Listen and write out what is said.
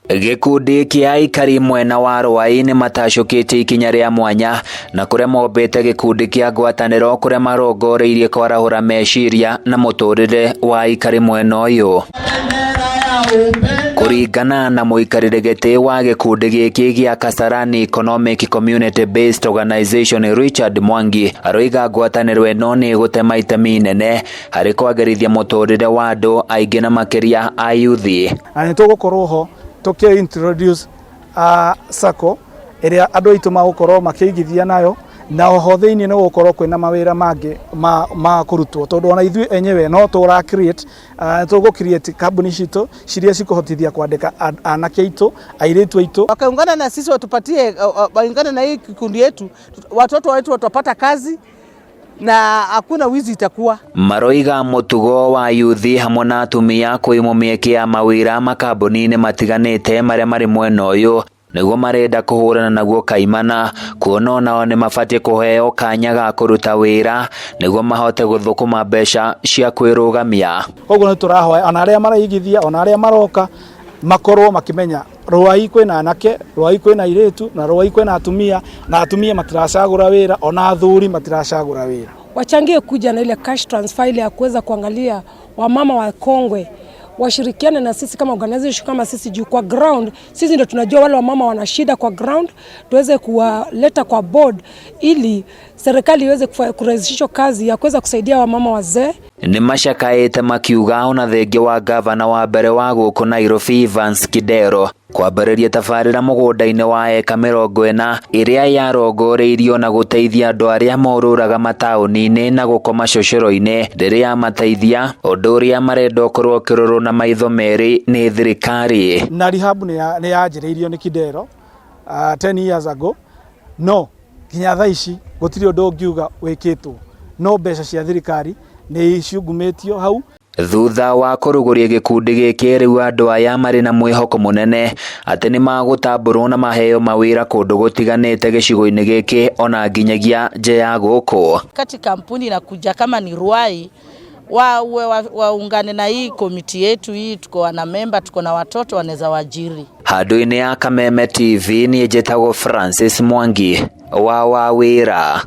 Gĩkundi kĩa aikari mwena wa Rwai nĩ matacũkĩtie ikinya rĩa mwanya na kũrĩa mombĩte gĩkundi kĩa ngwatanĩro kũrĩa marongoreirie kwarahũra meciria na mũtũrĩre wa aikari mwena ũyũ. Kũringana na mũikarĩri gĩtĩ wa gĩkundi gĩkĩ gĩa Kasarani Economic Community Based Organization Richard Mwangi, aroiga ngwatanĩro ĩno nĩ ĩgũtema itemi inene harĩ kwagĩrithia mũtũrĩre wa andũ aingĩ na makĩria a yuthi. Na nĩ tũgũkorwo ho tũkĩ introduce sacco ĩrĩa andũ aitũ magũkorwo makĩigithia nayo, na oho thĩinĩ nĩ gũkorwo kwĩna mawĩra mangĩ ma kũrutwo, tondũ ona ithuĩ enyewe no tũra create tũgũ create kambuni citũ ciria cikũhotithia kwandĩka anake aitũ, airĩtu aitũ. Wakaungana na sisi watupatie, waungane na hii kikundi yetu, watoto wetu watapata kazi na hakuna wizi itakuwa. Maroiga mũtugo wa yuthi hamwe na atumia kũimwo mĩeke ya mawĩra makambuni-inĩ matiganĩte marĩa marĩ mwena ũyũ nĩguo marenda kũhũrana naguo kaimana, kuona onao nĩ mabatiĩ kũheo kanya ga kũruta wĩra nĩguo mahote gũthũkũma mbeca cia kwĩrũgamia. Koguo nĩ tũrahoya ona arĩa maraigithia, ona arĩa maroka, makorwo makĩmenya Rwai kwĩna anake, Rwai kwĩna airĩtu, na Rwai kwĩna atumia, na atumia matiracagũra wĩra, ona athuri matiracagũra wĩra. Wachangie kuja na ile cash transfer ile ya kuweza kuangalia wamama wakongwe, washirikiane na sisi kama organization, kama sisi juu kwa ground, sisi ndio tunajua wale wamama wana shida kwa ground, tuweze kuwaleta kwa board ili serikali iweze kurahisisha kazi ya kuweza kusaidia wamama wazee. Nĩ macakaĩte makiuga ona thengia wa gavana wa mbere wa gũkũ Nairobi Evans Kidero kwambĩrĩria tabarĩra mũgũnda-inĩ wa eka 40 ĩrĩa yarongoreirio na gũteithia andũ arĩa morũraga mataũni-inĩ na gũkoma cocoro-inĩ rĩrĩa yamateithia, ũndũ ũrĩa marenda ũkorwo ũkĩrorwo na maitho merĩ nĩ thirikari. Na rehab nĩ yanjĩrĩirio nĩ Kidero 10 years ago, no nginya thaa ici gũtirĩ ũndũ ũngiuga wĩkĩtwo, no mbeca cia thirikari nĩ ciungumĩtio hau. Thutha wa kũrugũria gĩkundi gĩkĩ, rĩu andũ aya marĩ na mwĩhoko mũnene atĩ nĩ magũtambũrwo na maheo mawĩra kũndũ gũtiganĩte gĩcigo-inĩ gĩkĩ ona nginyagia nja ya gũkũ. Kati kampuni inakuja kama ni Ruai, waungane na hii komiti yetu hii, tuko na memba, tuko na watoto wanaweza waajiri. Handũ-inĩ ya Kameme TV, niĩ njĩtagwo Francis Mwangi wa Wawĩra.